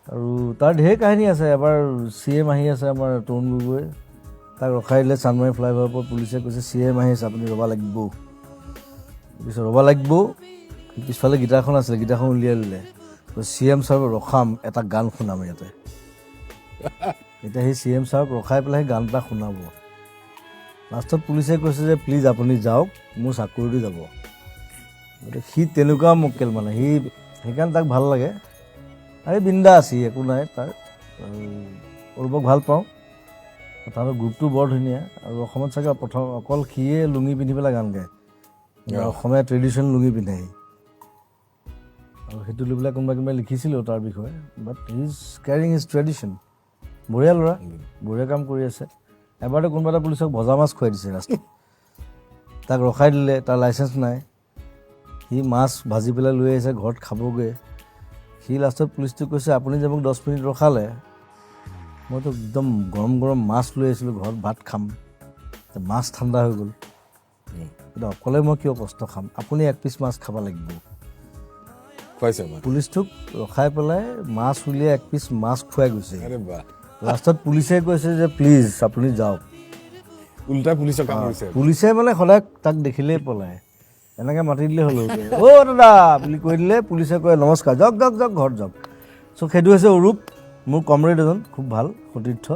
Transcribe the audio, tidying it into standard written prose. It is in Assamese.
আৰু তাৰ ঢেৰ কাহিনী আছে। এবাৰ চি এম আহি আছে, আমাৰ তৰুণ গগৈ, তাক ৰখাই দিলে চানমাৰী ফ্লাইঅভাৰৰ ওপৰত। পুলিচে কৈছে, "চি এম আহি আছে, আপুনি ৰ'ব লাগিব।" পিছত ৰ'ব লাগিব, পিছফালে গীটাৰখন আছিলে, গীটাৰখন উলিয়াই ল'লে। চি এম ছাৰক ৰখাম, এটা গান শুনাম ইয়াতে। এতিয়া সেই চি এম ছাৰক ৰখাই পেলাই সেই গান এটা শুনাব। লাষ্টত পুলিচে কৈছে যে প্লিজ আপুনি যাওক, মোৰ চাকৰিটো যাব। গতিকে সি তেনেকুৱা মক্কেল, মানে সি সেইকাৰণে তাক ভাল লাগে। আৰু বিন্দাছ সি, একো নাই তাৰ। আৰু অৰূপক ভাল পাওঁ, তাহাঁতৰ গ্ৰুপটো বৰ ধুনীয়া। আৰু অসমত চাগে প্ৰথম অকল সিয়ে লুঙি পিন্ধি পেলাই গান গায়, অসমীয়া ট্ৰেডিশ্যনেল লুঙি পিন্ধে সি। আৰু সেইটো লৈ পেলাই কোনোবা কোনোবাই লিখিছিলেও তাৰ বিষয়ে, but he is carrying his tradition. বঢ়িয়া ল'ৰা, বঢ়িয়া কাম কৰি আছে। এবাৰতো কোনোবা এটা পুলিচক ভজা মাছ খুৱাই দিছে ৰাস্তাত। তাক ৰখাই দিলে, তাৰ লাইচেঞ্চ নাই। সি মাছ ভাজি পেলাই লৈ আহিছে, ঘৰত খাবগৈ। সি লাষ্টত পুলিচটোক কৈছে, "আপুনি যে মোক 10 মিনিট ৰখালে, মইতো একদম গৰম গৰম মাছ লৈ আহিছিলোঁ, ঘৰত ভাত খাম। মাছ ঠাণ্ডা হৈ গ'ল। এতিয়া অকলে মই কিয় কষ্ট খাম? আপুনি এক পিচ মাছ খাব লাগিব।" খুৱাইছে মাছ? পুলিচটোক ৰখাই পেলাই মাছ উলিয়াই এক পিচ মাছ খুৱাই গৈছে। আৰে বাহ! লাষ্টত পুলিচে কৈছে যে প্লিজ আপুনি যাওক। উল্টা পুলিচক কামুৰিছে। পুলিচে মানে সদায় তাক দেখিলেই পলায়। এনেকৈ মাতি দিলে হ'ল, "অ' দাদা" বুলি কৈ দিলে পুলিচে কয়, "নমস্কাৰ, যাওক যাওক যাওক, ঘৰত যাওক।" চ' সেইটো হৈছে অৰূপ, মোৰ কমৰেড এজন, খুব ভাল সতীৰ্থ।